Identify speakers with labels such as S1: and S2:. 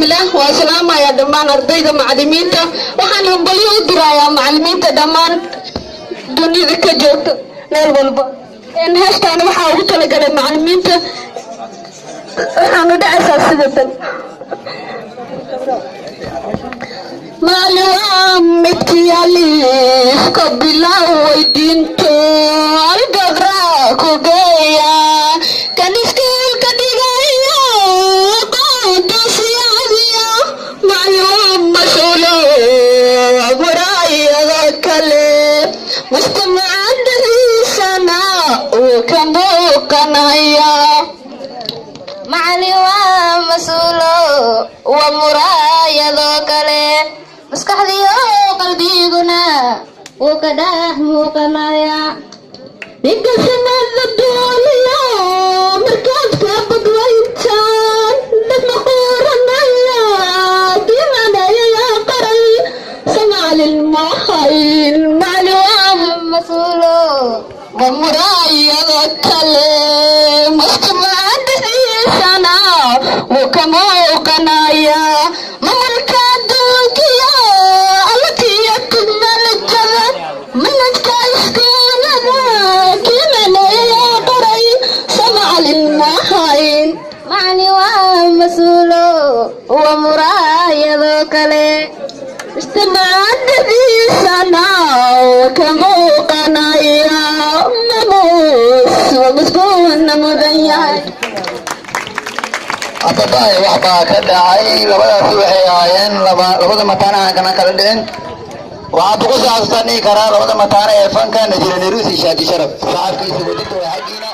S1: Bismillaah, waa salaamayaa dhammaan ardayda, macallimiinta. Waxaan hambalyo u dirayaa macallimiinta dhammaan dunida ka joogta meel walba. Heestaan waxaa ugu talagalay macallimiinta, waxaanu dhacaysaa sida tan: Macallin waa midkii alifka bilaaway diinto, algabraa ku geeya, kan iskuulka dhigaya, qoontoosiyadiya. Macallin waa mas-uulo muraayada kale, mujtamaca dhexdiisana uu ka muuqanaya.
S2: Macallin waa mas-uulo, waa muraayadoo kale, maskaxdiyo qalbiguna wuu ka dhex muuqanaya.
S1: Ninka samada duuliyo markaad ka badwayntaan dadma quuranaya, dimanayaya qaray samacalin mahayn. Macallin waa
S2: mas-uulo
S1: waa muraayada kale, mujtamaca dhexdiisana wuu ka muuqanaya. Mamalka adduunkiyo alatiyo tiknolojada, manhajka iskuulada kimanaya qoray samacalin mahayn.
S2: Macallin waa mas-uulo, waa muraayadoo kale,
S1: mujtamaca dhexdiisana wuu ka muuqanaya. Mamuus waa maskuuna mudan yahay.
S3: Ababaay, wax baa ka dhacay. Labadaasi waxay ahaayeen labada mataana aan kana kala dhicin. Waxaad ku xasuustaan dhihi karaa labada mataana ee fanka, Najira Nerusi, Shaadi Sharaf. Sacabkiisa wadinta waa xaggiina.